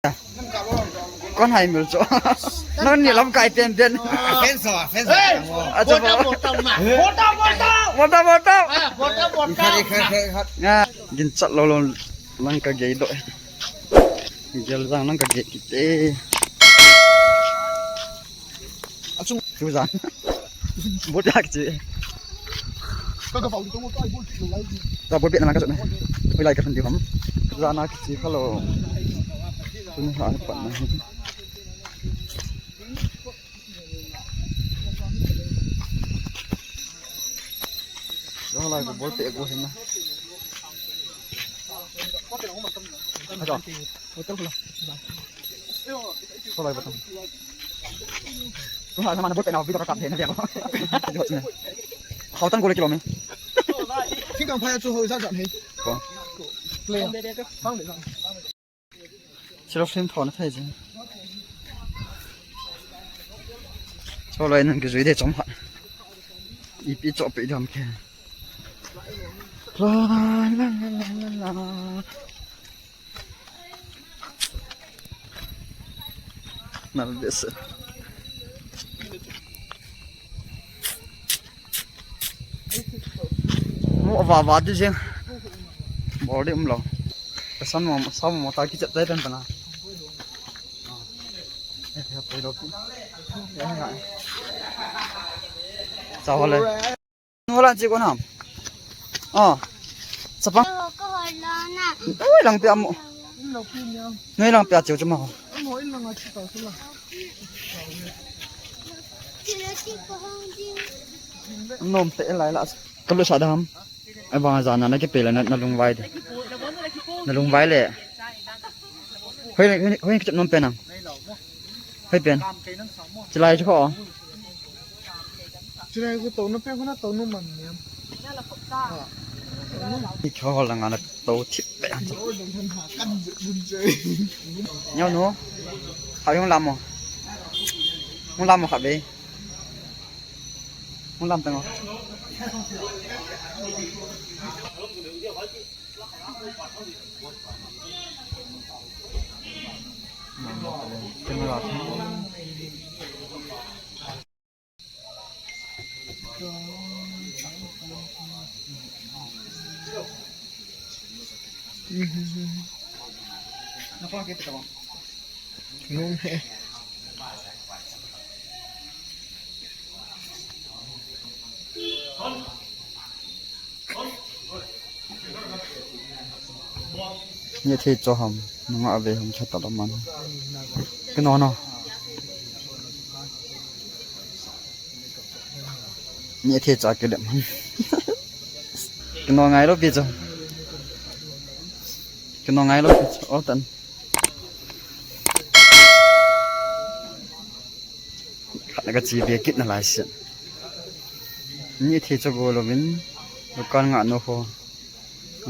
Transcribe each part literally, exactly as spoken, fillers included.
Kon hai mil cho. Nang ni lamkai pen pen. Fence ho, fence ho. Acha ba. Bota, bota, ma. Bota, bota. Bota, bota. Ah, bota, bota. Ikhai, ikhai, ikhai, ikhai. Nga, ginchat lou lou lang kagei doh. Gel jang lang kagei kit e. Achung. Tujan. Bol pia kichi. Ka ka pau tu mo tai bol tu lai. Ta bol pia na ka chot ne. Hoilai ka thun di ham. Tujan na kichi khalou. Tuni ha pat na. Hoilai ko bol pia ko hin na. Acha. Hotel khula. Hoilai bol. Tum ha samana bol pia na video ka kap de na dia ko. Hau tan ko le kilo me. Thingkang phai chu ho sa sa he. Ko. Play. Sang de sang. Silo film thon thei je. Cho lai nang kijui de chom ha. Ipi cho pe dam ke. La la la la la. Nal bes. Mo va va di jeng. Bol di um lo. Ka san mo, san mo ta ki chat tai tan ta na. Eh, ya poi lo. Ya na. Sa ho le. Holan chi ko nam. Ah. Chapang. Ko hol lo na. Oi, lang pia mo. Noi lang pia chiu chuma ho. Nom te lai la. Kalu sa dam. Ai bang jana na kipe la na, na lungvai de. Na lungvai le. Hoi, hoi, hoi, kichap nom pe nang. Hoi pen. Chilai chu kho. Chilai chu to na pe ko na to nu man niam. Ni kho la nga na to thip pe an. Nyau nu. Hau hung lam mo. Hung lam mo khat ve. Hung lam tang o. Ni thei cho ham, nunga ve ham, chata la man. Kino no. Ni thei cho ke le man. Kino ngai lo pi cho. Kino ngai lo pi cho. O tan. Khat na ka chi ve kit na lai sin. Ni thei cho go lo vin. Dukan nga no ho.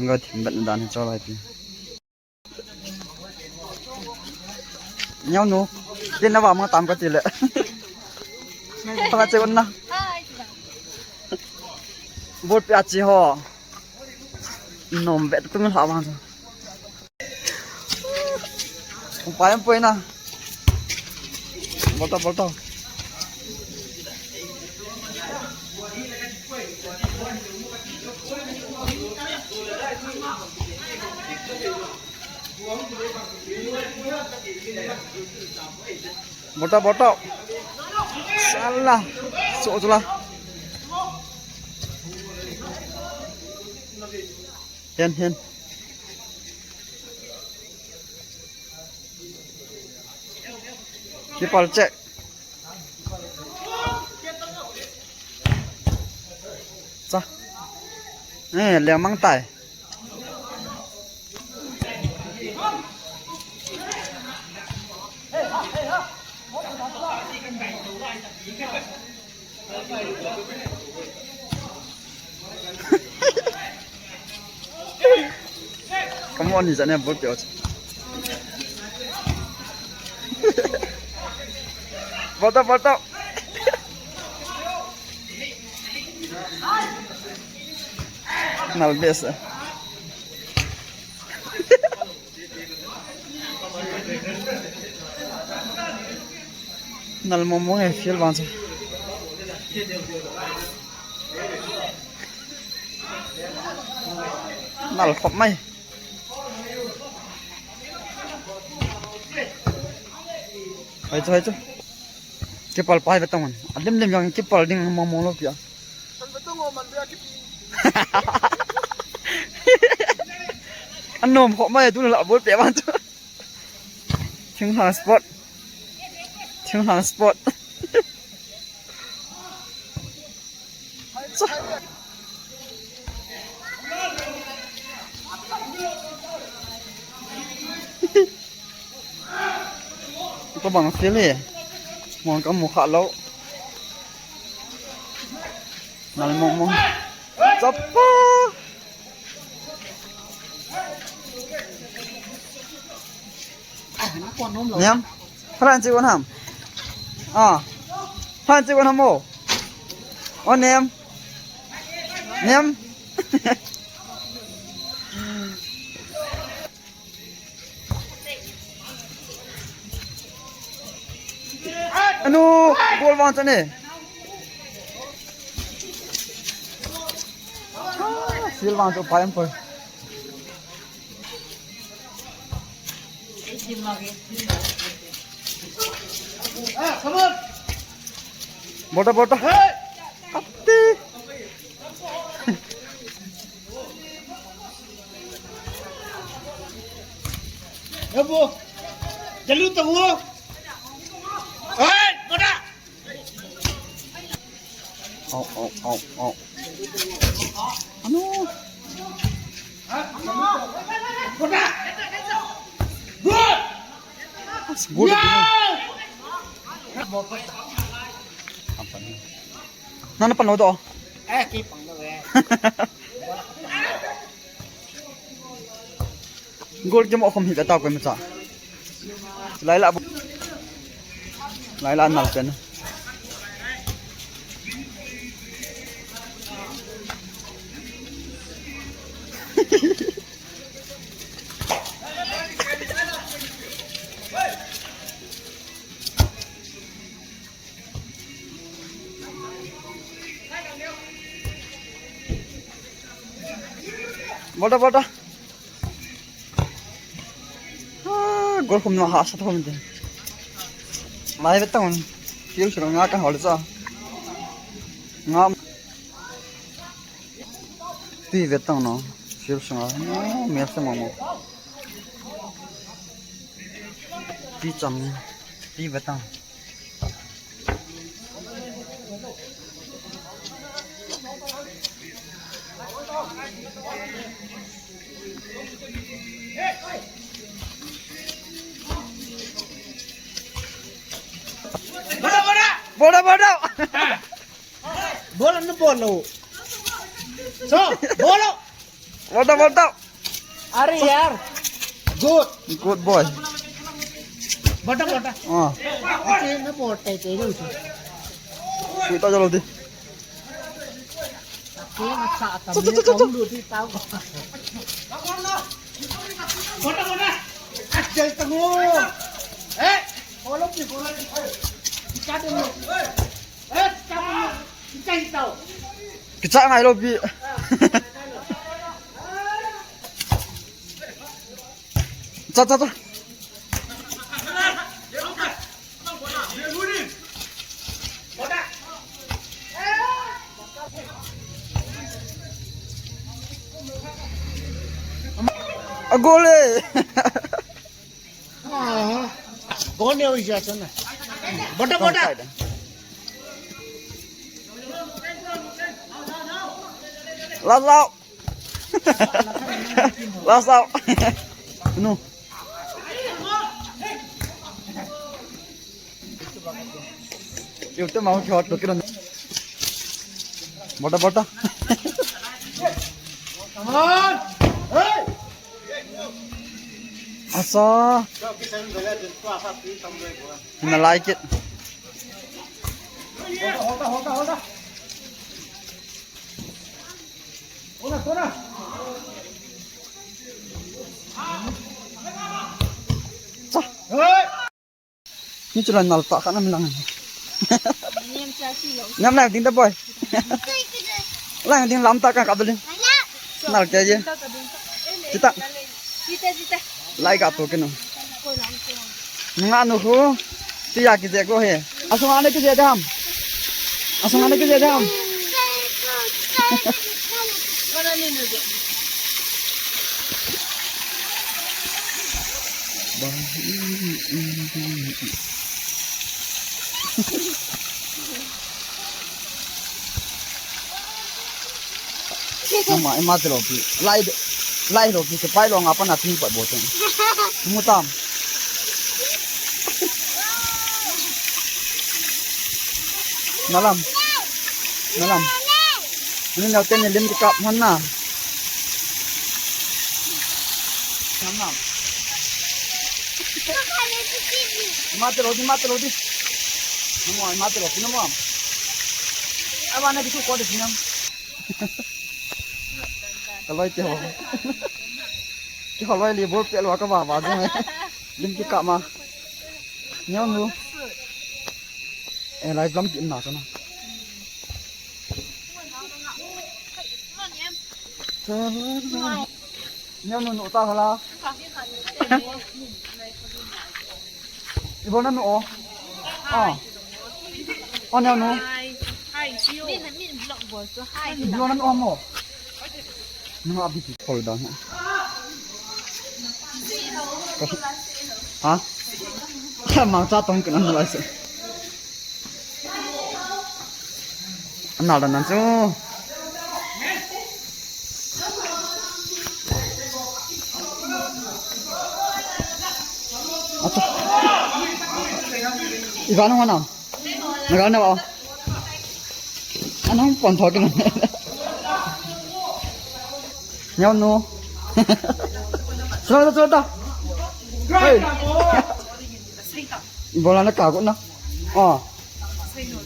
Nga thim bat na dan cho lai pi. Nyau nu, tin na va mang tam ka ti le. Pha che na. Bol pia chi ho. Nom ve tung la mang. Upai poi na. Bol to, bol to. Bol to, bol to. Sala. So, so la. Hen, hen. Keeper check. Cha. Eh, leng mang tai. Come on, ni jane bol pio. Bol to, bol to. Nal bes. Nal momo he field vang chu. Nal khop mai. Hai chu, hai chu. Kipal pai ve tong an. A lim lim jong kipal ding momo lo pia. Anom khop mai tu la bol pe vang chu. Thinglhang sport. Thinglhang sport. Ko bang field hi. Mong ka mu kha lo. Nal mong mong. Chapa. Nem. Phalan chi wan ham. Ah. Phalan chi wan ham o. O nem. Nem. Anu, goal vang chane. Ah, field vang chu pai em koi. Bol ta, bol ta. Atti. Jalu tahu. Hei, pada. Au, au, au, au. Anu. Pada. Good. Good. Nana pano to. Eh, keep on the way. Goal kimo khom hi ka ta ko macha. Laila bu. Laila nal pen. Bol ta, bol ta. Ah, goal khum na ha sa thom de. Lai ve tang. Field sura nga ka hol cha. Nga. Ti ve tang no. Field sura. Oh, mel se mo mo. Ti cham. Ti ve tang. Bol ta, bol ta. Bol ta, bol ta. Bol na bol lo. So, bol lo. Bol ta, bol ta. अरे यार, good. Good boy. Bol ta, bol ta. Ah. Ate na bol ta te lo. Kui ta jalo di. Ate na sa ta. Cha, cha, cha, cha, cha. Lu di ta. Bol ta, bol ta. Achal ta mo. Eh, bol lo, bol lo. Kita de mo. Eh, kita de mo. Kita, kita. Kicha ngai lo pi. Cha, cha, cha. A goal e. Ah, goal ne oi ja chana. Bol ta, bol ta. Last out. Last out. No. Bol ta, bol ta. Come on. Hey. Asa. He na like it. Hold on, hold on, hold on. Hold on, hold on. Cha. Hey. Ni chu la nal ta kha nam lang. Ngam lang ding da boy. Lang ding lam ta ka ka ding. Nal ke je. Chita. Lai ka to ke no. Nga nu khu. Ti ya ki je ko he. Asung ane ki je dam. Asung ane ki je dam. Ama, ima te lo pi. Lai, lai lo pi, te pai lo nga pa na ping pa bo te. Mu tam. Nalam. Nalam. Ni nau ten ni lim ki kap man na. Nalam. Mate lo di, mate lo di. Namo, mate lo di, namo. Aba na bisu ko di sinam. Kaloi te ho. Ki holoi le bol pe lo ka ba ba jong. Lim ki kap ma. Nyam lu. Eh, lai lam ki na sana. Neo nu nu ta hala. Ibol na nu o. Ah. O neo nu. Ibol na nu o mo. Nu abi ki khol da. Ha? Mang cha tong kin an lai se. An nal dan nan chu. Acha. Ivan ho na. Naga na ba. Anong pon tho kin. Neo nu. Sura ta, sura ta. Hey. Bola na ka ko na. Oh.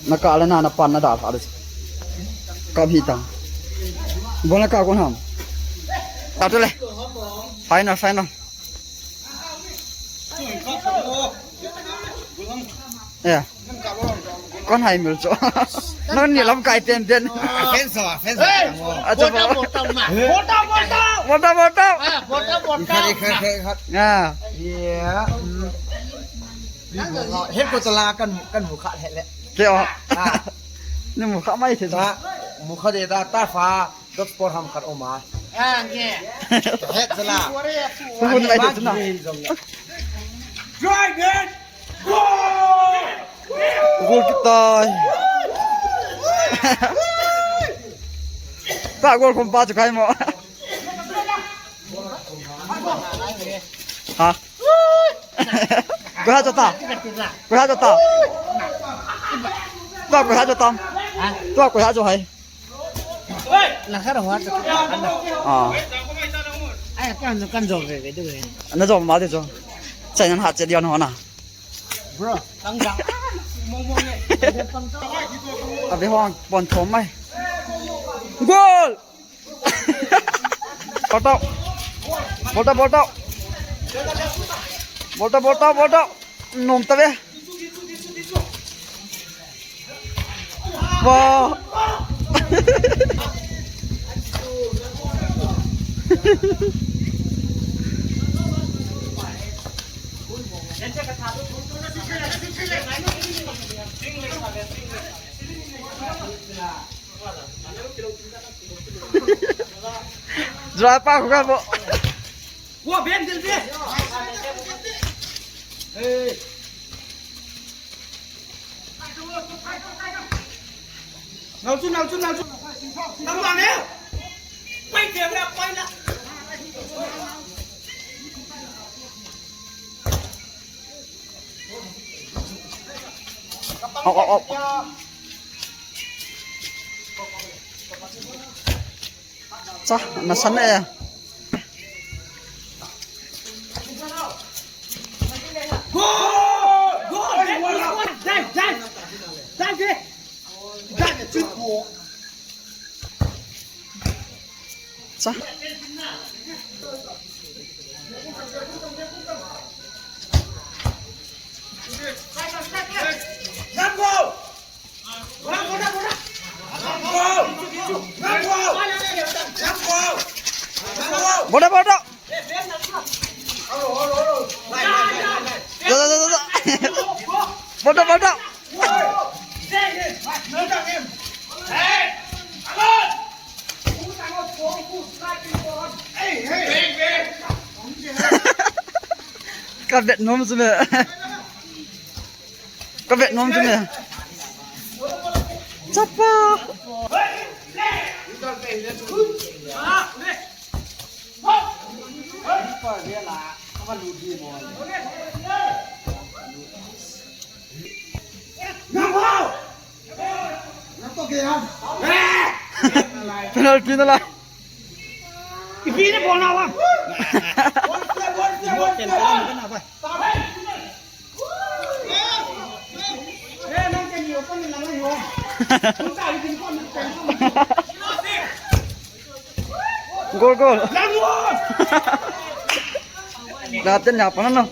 Na ka la na na pan na da pha de. Ka bhi ta. Bola ka ko na. Ta to le. Final, final. Ya. Kon hai mil cho. Nang ni lam kai ten ten. Fence ho, fence ho. Acha bo. Bota, bota. Bota, bota. Ah, bota, bota. Ikhat, ikhat, ikhat. Ya. Ya. Hmm. He ko to la kan, kan mu kha he le. Ke o. Ah. Ni mu kha mai the. Ta, mu kha de ta, ta fa. Dot sport ham khat oma. Ah, nge. Het sala. Hun lai de na. Drive it. Goal! Goal kitai. Ta goal khum pa chu khai mo. Ha? Koi ha cho ta? Koi ha cho ta? Tua koi ha cho tam? Tua koi ha cho hai? La kha ra hua ta. Ah. Ai, kan, kan jo ve ve du ve. Na jo ma de jo. Chai nan ha che dion ho na. Bro, tang jang. Abi hong pon thom mai. Goal! Bol tau. Bol tau, bol tau. Bol tau, bol tau, bol tau. Nom ta ve. Wow. Jua pa ko ka bo. Wo, ben, ben, ben. Hey. Nau chu, nau chu, nau chu. Nau chu ne. Pai, pai, pai, pai na. Op, op, op. Cha, na san e. Goal! Goal! Dive, dive! Dive, dive! Dive, dive! Cha. Bol tao, bol tao. Ka vet nom chu me. Ka vet nom chu me. Chapa. Penalty na la. Ipi na bol na wa. Goal, goal. Laten ya pa na no.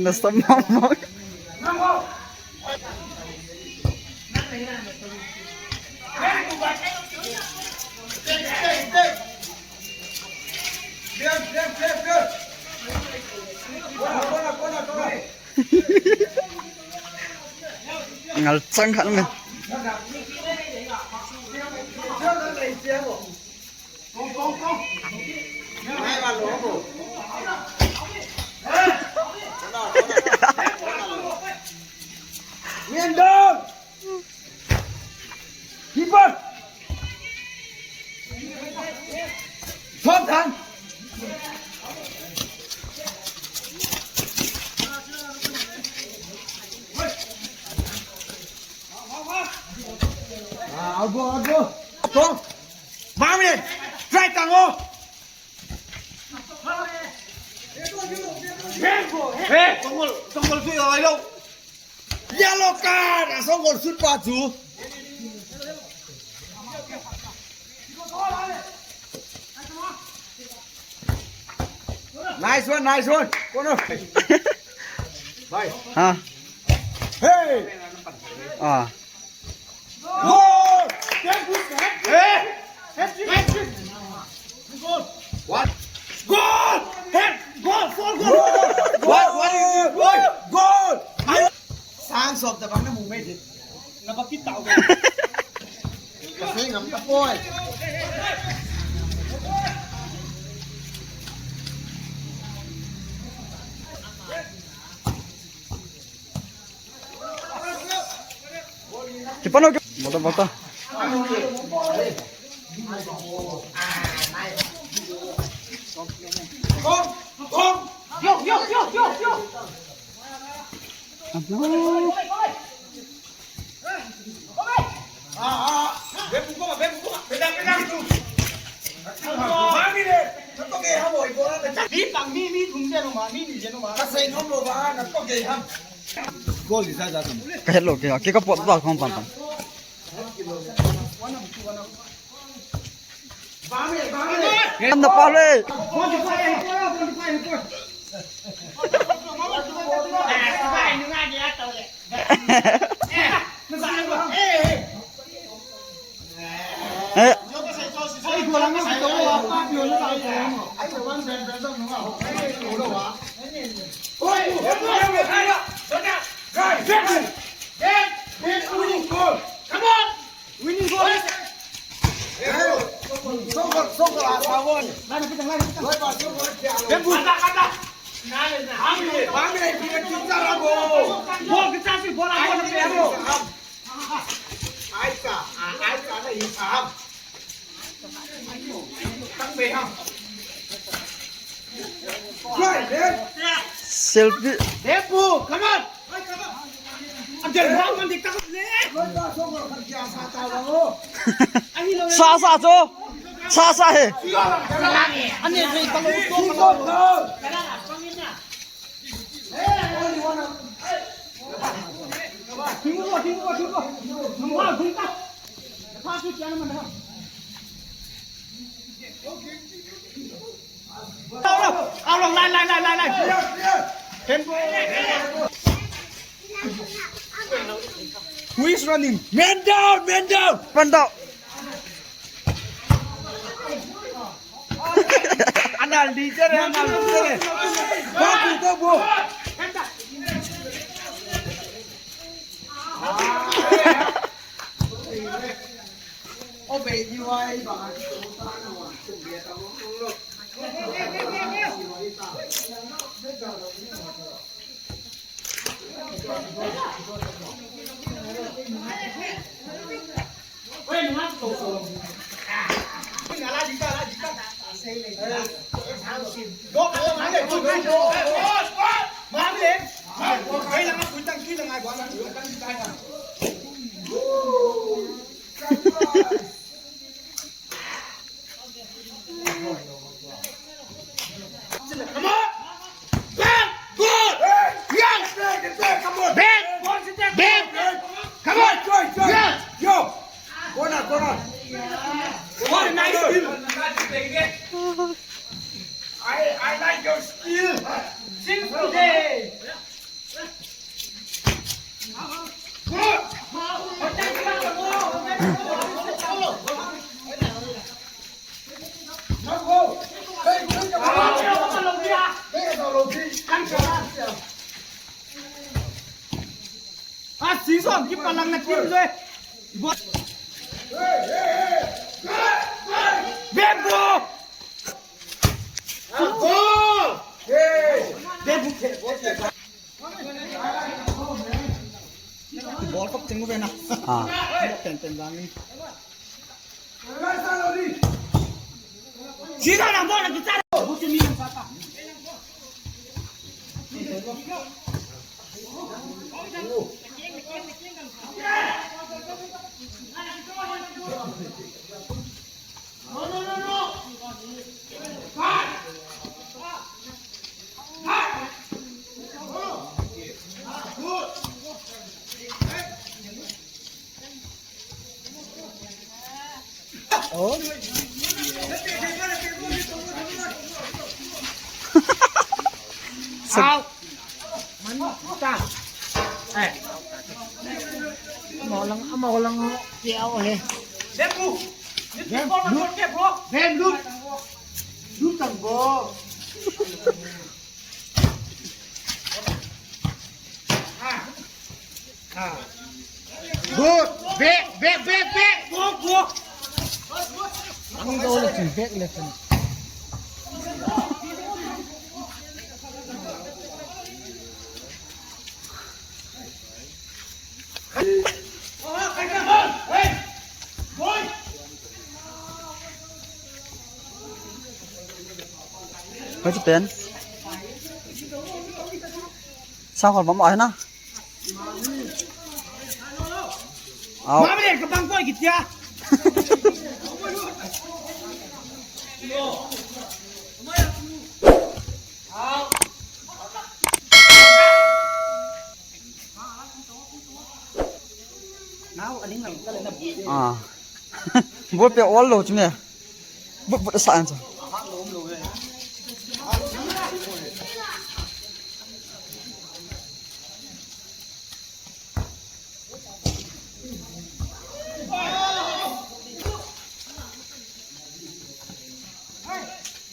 Nasa mama. Ngal chang khat me. Men down. Keeper. Thom than. Ah, out ball, out ball. Thom. Vang le. Try tang o. Hey, Songol, Songol sui lai lo. Yellow card, a Songol sut pa chu. Nice one, nice one. Corner. Bye. Ha. Hey. Ah. Goal! Hey! Hat-trick! Hat-trick! Goal! What? Goal! Hat! Goal! Four goal! What? What is it? Goal! Goal! Sang sop tabang na mu mai di. Na bakit tao ka? Kasi ngam ka poi. Kipan ho, bol tao, bol tao. Yo, yo, yo, yo, yo. Ano? Goal di sa sa. Ka hello ke, ke ka pot ba khong pan pan. Kan da pa le. Eh. Come on! Winning goal. Songol, Songol, ah, Songol. Bamboo. Bamboo, bamboo, bamboo, bamboo. Ball kita si, bola, bola, bola. Aisa, ah, Aisa na hi saham. Tang be ham. Right, man. Selfie. Bamboo, come on. Sa sa chu. Sa sa he. Who is running? Man down, man down. Run down. Anal di jere, anal di jere. Go, go, go, go. Come on! Back! Good! Yes! Come on! Back! Back! Come on! Yes! Yo! Go now, go now. What a nice skill! I, I like your skill! Since today! A season kipalang na team le. Bem bro. Bem bro. Ball khop cheng u ve na. Ah. Pen pen lang ni. Sida na ball na kichar. Buti ni sa ta. Sao? Mani ta. Eh. Mo lang, mo lang, kiao he. Dem lu. Dem lu. Dem lu. Lu tang bo. Good. Back, back, back, back. Go, go. Ang daw ulit yung back left. Koi chu pen. Sao khol bam ai na. Au. Mama le ka bang koi kitia. Nau, aning lang ka le na. Ah. Ball pe all lo chu me. But, but sa an chu.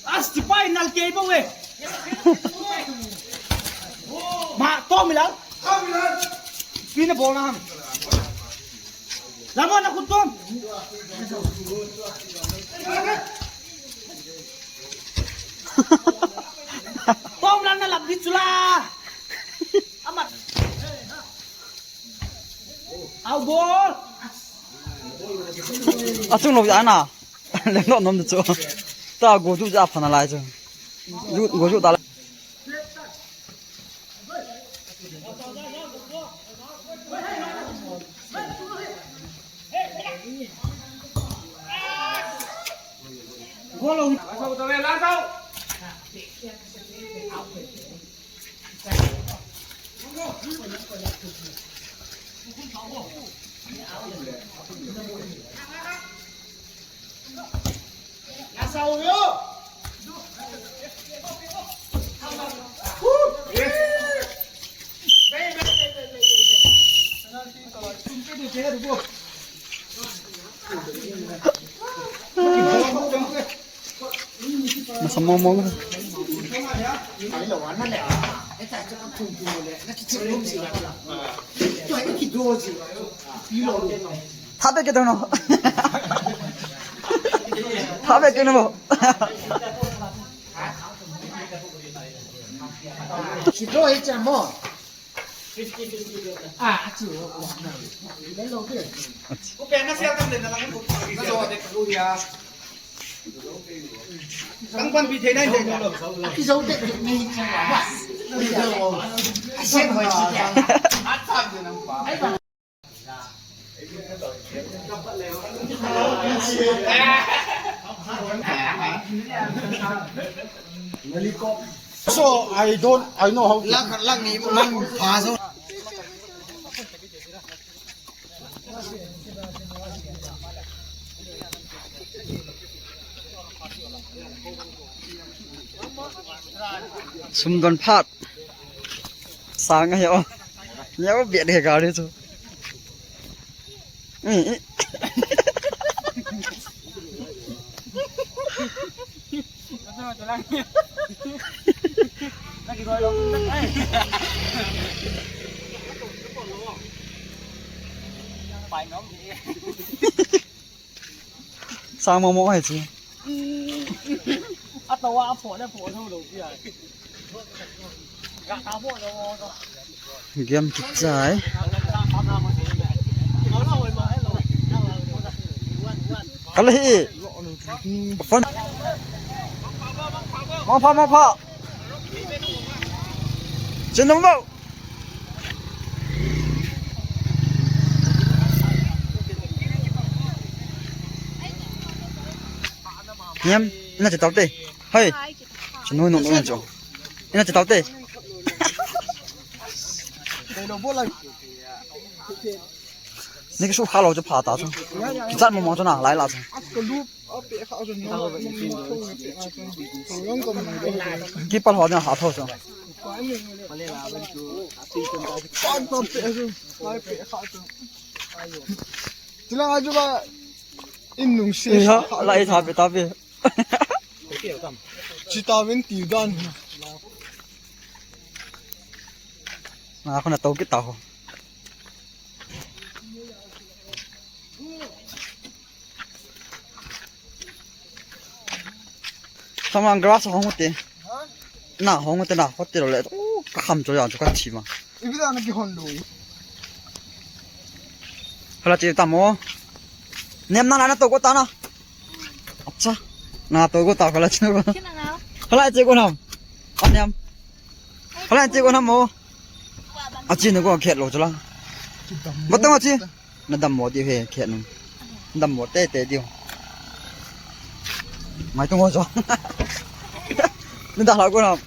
Asti pai nal kei bo we. Ma, to milal. Pina bol na ham. Lama na kutum. Tom lang na labit sula. Amat. Au bol. Achung lo ya na. Lem lo nom chu. Ta go ju ja phana lai chu. Ju go ju ta lai. Go lo. Nasa momong. Thabe ke dono. Thabe ke no. Kido e chamo. So I don't, I know how. Lang, lang ni mang pa so. Sum don phat. Sang ahi o. Neo bia de gari chu. Sang mo mo hai chi. A to wa pho le pho lo lo pia. Game kichai. Kala hi. Phone. Mong pha, mong pha. Chin nung bo. Niam, ina che tau te. Hai. Chinu nung nung cho. Ina che tau te. Ni kisu kha lo chu pha ta chu. Kichat mo mo chu na lai la chu. Kipa ho na ha tho chu. Tila aju ba in nung se. Lai tha pe ta pe. Chita ven ti dan. Na khona to kita ho. Samang grass hong te. Na hong te na hotel le. Oh, ka kham cho ya cho ka chi ma. Ibi da na ki hon do. Hala che ta mo. Nem na na to ko ta na. Acha. Na to ko ta hala che ko. Hala che ko na. Aniam. Hala che ko na mo. Achi ne ko khet lo chala. Batang achi. Na dam mo diu he khet nu. Dam mo te te diu. Mai tu mo jo. Ni da la ko na.